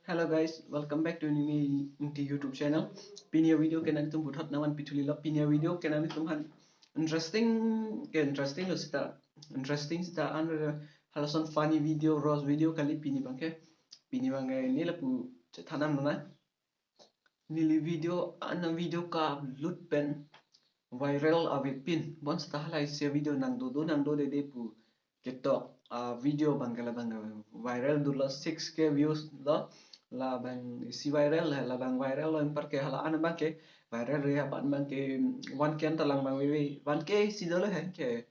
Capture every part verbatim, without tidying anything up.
Hello guys, welcome back to Nimi Ingti YouTube channel. Pini a-video ke nangtum puthot nangvan pithu lilo. Pini a-video ke nangtum han interesting ke interesting lo sita. Interesting sita an, eh, halason funny video, roast video kali pini abangke. Pini abangke neli lapu chethan damlo na. Neli video, an a-video ka-upload pen viral avepin. Bonseta hala isi a-video nangdodo nangdodede pu ketok a-video abangke labang viral dunlo, six K views lo. Labang isi viral lo, labang viral lo anparke hala an abangke viral re, aban abangke one K anta lang abang veve, one K isi dolo he ke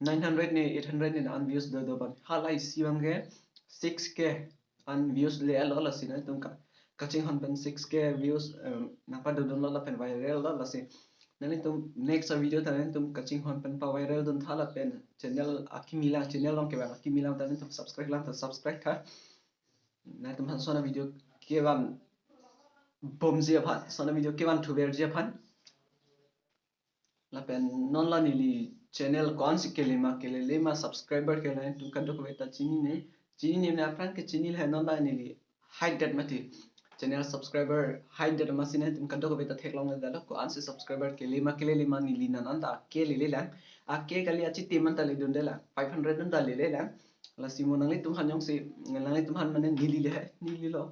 nine hundred ne eight hundred ne an views dodo abang. Hala isi abangke six K an views le-etlo, lasi nangtum ka kachinghon pen six K views, em, nangpadodunlo lapen viral lo, lasi nangtum next a-video ta nangtum kachinghon pen paviral duntha lapen channel akimi lang, channel along kevang akimi lang ta nangtum subscribe lang ta subscribe tha. Nangtum hanson a-video kevan bomji aphan, son a-video kevan thuverji aphan. Lapen non la neli channel ko-ansi kele ma kelele ma, subscriber ke nangtum kadokave ta chinine. Chinine aphrang ke chinilo he, non la neli height det mati. Channel subscriber height det amatsi nangtum kadokave ta theklongledetlo, ko-ansi subscriber kele ma kelele ma. Neli non anta kelele lang. Ake kali, achitim anta ledunde lang. Five hundred anta lele lang. Lasi mo nanglitum han jongsi, nanglitum han mane neli le he, neli lo.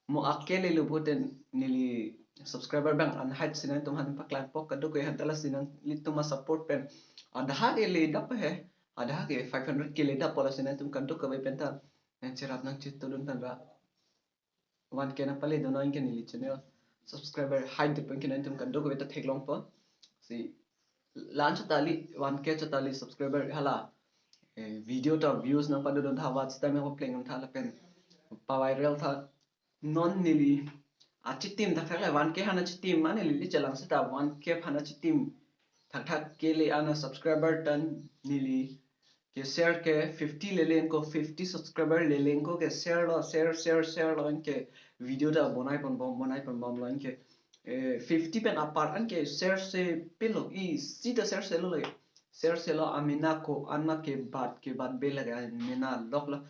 Mo akele lo pute neli subscriber abang an height si nangtum han paklangpo, kadokave han ta, lasi nanglitum a-support pen adha ke ledap he, adha ke five hundred K ledappo, lasi nangtum kadokave pen ta nangcherap nangchetodun tangka. One K nangpaledun anke neli channel subscriber height det pen ke nangtum kadokave ta theklongpo. Si la-an chot kali, one K chot kali subscriber hala, eh, video ta views nangpadodun tha, watch time nangpapleng tha lapen paviral tha. Non neli achitim thakthak le, one K han achitim, mane neli chelang seta one K han achitim thakthak kele, an a-subscriber ta neli ke share ke fifty lele anke, fifty subscriber lele anke ke share lo, share, share, share lo anke video ta bonai ponbom, bonai ponbomlo anke, eh, fifty pen apar anke share se pilo, isi ta share se lo le. Share se lo, amena ko-an ma kebat, kebatbe lake, amena lok lo.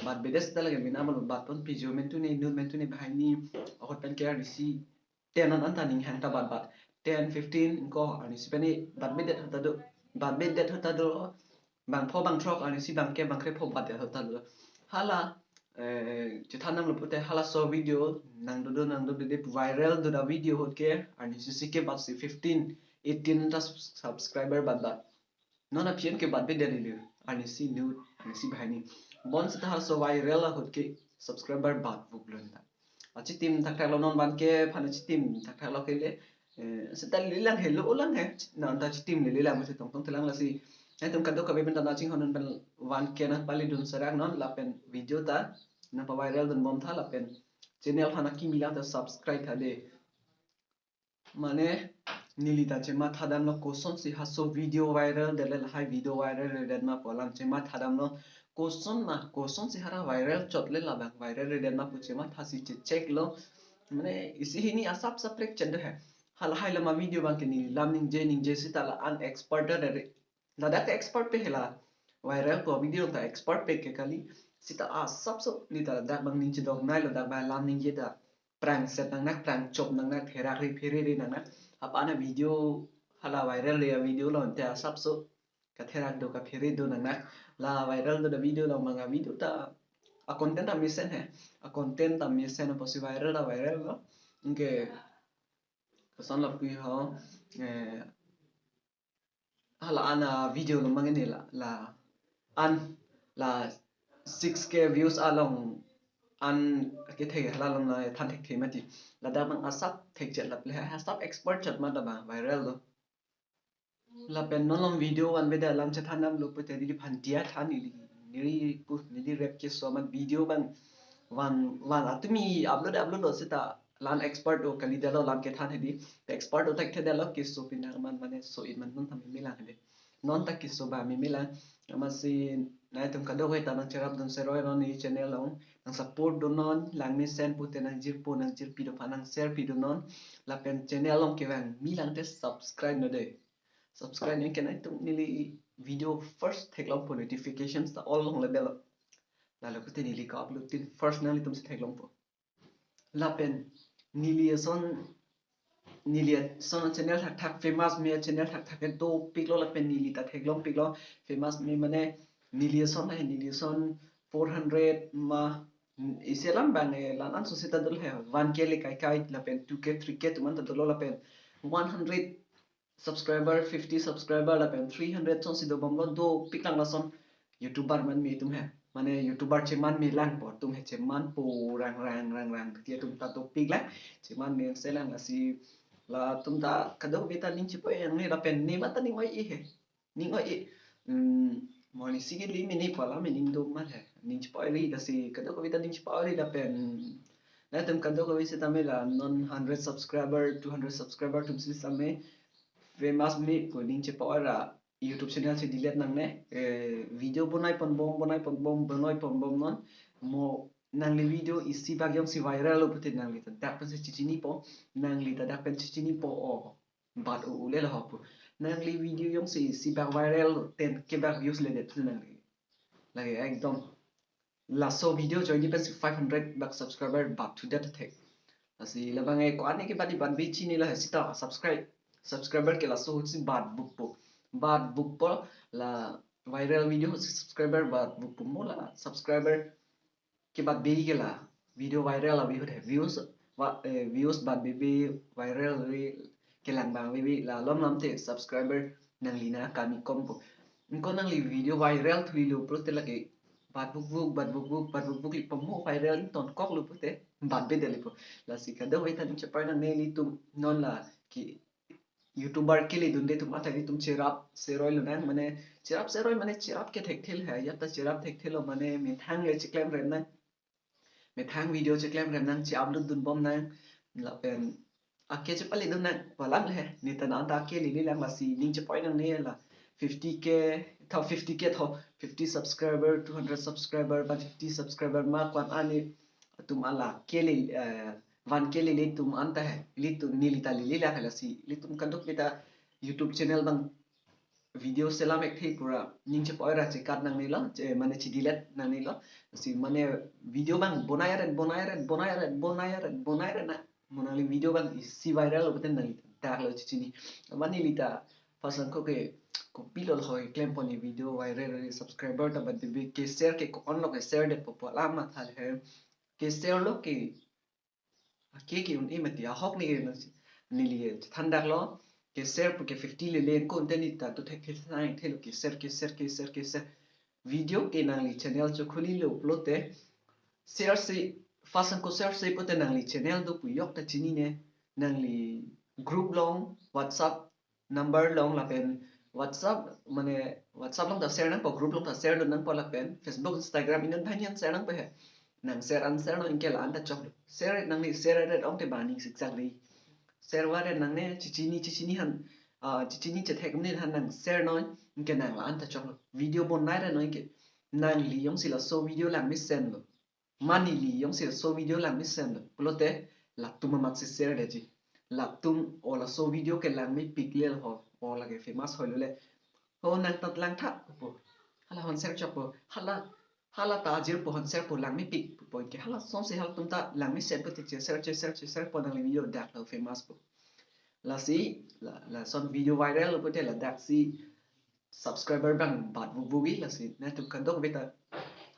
Batbedet seta lake mena malo, bat pon pijo mentu ne, inut mentu ne, banghini ahut pen ke arnisi ten an anta ninghang ta batbat. Ten, fifteen, anke arnisi pen ne batbedet ahut ta do. Batbedet ahut ta do. Bangpho bangthrok arnisi bangkep bangkrepho batdet ahut ta do. Hala, eh, chethan damlo pute halaso video nangdodo nangdodede viral do a-video ahut ke arnisi si kebatsi fifteen, eighteen ta subs-, subscriber batbat. Non aphi an ke batbedet lele, arnisi inut, arnisi banghini. Bonseta halaso viral ahut ke subscriber bat vuklo anta. Achitim thakthak lo, non one K han achitim thakthak lo kele, eh, seta lele lang he, lo lang he, non ta achitim lele lang, masi tongtong thelang, lasi nangtum kadokave pen ta nangchinghon pen one K nangpaledun serak non, lapen video ta nangpaviral dunbom tha, lapen channel han akimi lang ta subscribe tha de. Mane neli ta chematha damlo, kosonsi halaso video viral detlo, lahai video viral redet ma pu alam chematha damlo. Koson ma, kosonsi hara viral chotle, labang viral redet ma pu chemathasi checheck lo. Mane isi hini asap saprek chende he. Halahai lama video abangke neli lam ningje ningje seta la-an expert ta re. Ladak ta expert pe hela. Viral ko video ta expert pe ke kali. Seta asapso neli ta ladak abang ningjedok nai lo, dak abang lam ningje ta prang set nangnak, prang chop nangnak, therak re phere re nangnak. Apa na video hala viral re a-video lo ante asapso katherak do kaphere do nangnak. La viral do a-video lo, manga video ta a-content ta mesen he. A-content ta mesen apotsi viral ta viral lo. Anke koson lo pu ho, eh, hala-an a-video lo mangene la, la-an la six K views along an kethek hala along la than thekthe mati. Ladak abang asap thekchet lap le, asap expert chet ma ta ba viral lo. Lapen non along video vanvedet alam chethan damlo pute neli aphan diya tha, neli, neli pu, neli rep keso amat video abang van, van atumi upload, upload lo seta la-an expert do kali, detlo lam kethan hedi. Te expert do thekthedetlo, keso pinang man mane so-it man non ta memelang hedi. Non ta keso ba memelang. Amatsi nangtum kadokave ta nangcherap dun seroi non neli channel along. Nang support dun non, lang mesen pute nangjirpo nangjirpi do aphan nang share pi dun non. Lapen channel along kevangmi lang te subscribe non de. Subscribe nangke nangtum neli video first theklongpo, notifications ta all along le detlo. Lalo pute neli ka-upload tin first nanglitumsi theklongpo. Lapen neli ason, neli ason channel thakthak, Famous Me channel thakthak ke dopiklo, lapen neli ta theklongpiklo. Famous Me mane neli ason hai, neli ason four hundred ma, isi alam abang, eh, la-an ason seta dolo hai, one K le kaikai, lapen two K, three K atum an ta dolo, lapen one hundred subscriber, fifty subscriber, lapen three hundred asonsi dobomlo, dopiklang lason YouTuber manme atum hai. Mane YouTuber chemanme langpo atum hai, chemanpo rang rang rang rang. Ti atum ta dopiklang, chemanme selang, lasi latum ta kadokave ta ning chepoi nangne, lapen ne mata ning oi-e hai. Ning oi-e. Hmm, mo ne sige li mene pala me ning do ma hai. Ning chepoi ri, lasi kadokave ta ning chepoi ri, lapen nangtum kadokave setame la non hundred subscriber, two hundred subscriber atum setame Famous Me pu ning chepoi ra YouTube channel si delete nangne. Eh, video bonai ponbom, bonai ponbom, bonai ponbom non. Mo nangli video isi bak jongsi viral lo pute nangli ta dak pensi chechinipo, nangli ta dak pen chechinipo o. Bat u ule lo ho pu. Nangli video jongsi isi bak viral, ten K bak views ledet pu nangli. Lake ekdom laso video ajoine pensi five hundred bak subscriber bat thudet thek. Lasi labang e ko-an ke bat di ban be chinilo hai, seta subscribe, subscriber ke laso ahutsi bat bukpo. Bat bukpo, la viral video ahutsi subscriber bat bukpo, mo la subscriber ke bat be ke la video viral ave ahut hai, views, va, eh, views bat be be, viral ave kelang abang be be, la lom lam te subscriber nangli na kami kompo. Anke nangli video viral thulilo pulote lake bat bukbuk, bat bukbuk, bat bukbuk li pamo, viral ingtonkoklo pute bat bedet lipo. Lasi kadokave ta ning chepoi nangne, ilitum non la ke YouTuber keledunde atum anta ilitum cherap seroi lonang, mane cherap seroi mane cherap ke thekthel hai, ajat ta cherap thekthelo, mane methang le cheklemrem nang. Methang video cheklemrem nang, che-upload dunbom nang. Lapen ake chepaledun nang pu alam le hai. Ne ta nang ta ake lelelang, lasi ning chepoi nangne la fifty K, tho fifty K tho, fifty subscriber, two hundred subscriber, one fifty subscriber ma ko-an ani atum ala ke le, eh, one K lele atum anta hai. Ilitum neli ta lelelang hai, lasi ilitum kadokave ta YouTube channel abang video selam ekthe pura ning chepoi ra chekat nangnelo, che, mane chedelete nangnelo. Si mane video abang bonai aren, bonai aren, bonai aren, bonai aren, bonai aren na. Mo nangli video abang isi viral lo pute nangli dak lo chechini. Mane neli ta pasang ko ke kopilo lo hoi klempo ne video viral, subscriber ta bat be be, ke share ke ko-an lo ke share detpo pu alam matha le hai. Ke share lo ke ake ke un-e mati, ahok ne ke nangsi. Neli thandaklo, ke share pu ke fifty lele, anke ante ne ta tu thek thek sang thelo ke share, ke share, ke share, ke share. Video ke nangli channel chokhulilo pulote share si, first anke share si pute nangli channel do pu jok ta chinine, nangli group along, WhatsApp number along lapen WhatsApp, mane WhatsApp along ta share nangpo, group along ta share dun nangpo, lapen Facebook, Instagram, inut banghini an share nangpo he. Nang share an share non, anke la-an ta choklo. Share nangne, share ret ong te bang ning siksak ri. Share varet nangne, chechini, chechini aphan, ah, chechini chethek mene aphan nang share non, anke nang la-an ta choklo. Video bonai ret non anke. Nangli jongsi laso video langmesenlo, mane neli jongsi laso video langmesenlo pulote latum amatsi share detji. Latum o laso video ke langmepik le ho, o lake famous hoilo le, ho nang ta langtha pu, hala aphan share chokpo, hala, hala ta ajirpo, aphan share po, langmepik pu, anke hala asonsi halatum ta langmesen pute che share, che share, che share po, nangli video dak lo famous po. Lasi la, lason video viral lo pute ladaksi subscriber abang bat bukbukji. Lasi nangtum kadokave ta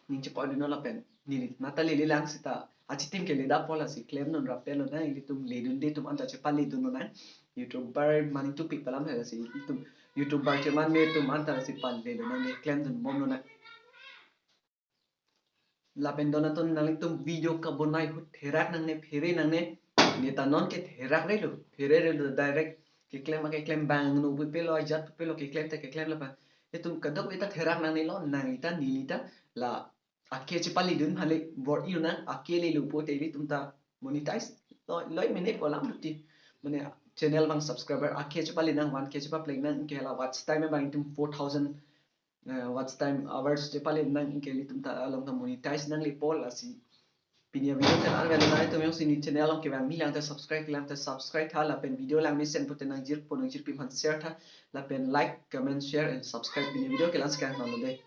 ning chepoi dun non, lapen neli mata lelelang seta achitim ke ledetpo, lasi klemdun rapdetlo nang, ilitum ledunde atum anta chepaledun lonang. YouTuber mane tupik pu alam hai, lasi ilitum YouTuber chemanme atum anta lasi palelo nang, le klemdunbom lonang. Lapen donaton nanglitum video kabonai ahut therak nangne, phere nangne. Ne ta non ke therak relo, phere relo, direct keklem, keklem abang nu pupelo, ajat pupelo, keklem ta keklem lapen. Itum kadokave ta therak nangnelo, nangli ta neli ta la ake chepaledun hale bor-i nang, ake lelo pute ilitum ta monetize lo, loi mene pu alam luti. Mane channel abang subscriber ake chepale nang, one K chepapleng nang, anke la watch time abang itum four thousand, eh, watch time hours chepale nang, anke ilitum ta along ta monetize nanglepo. Lasi pini avideo ta la-an avelo, nangtum jongsi ne channel along kevangmi lang ta subscribe lang ta subscribe tha, lapen video langmesen pute nangjirpo nangjirpi aphan share tha, lapen like, comment, share and subscribe. Pini avideo ke la-an si kangton lo dei.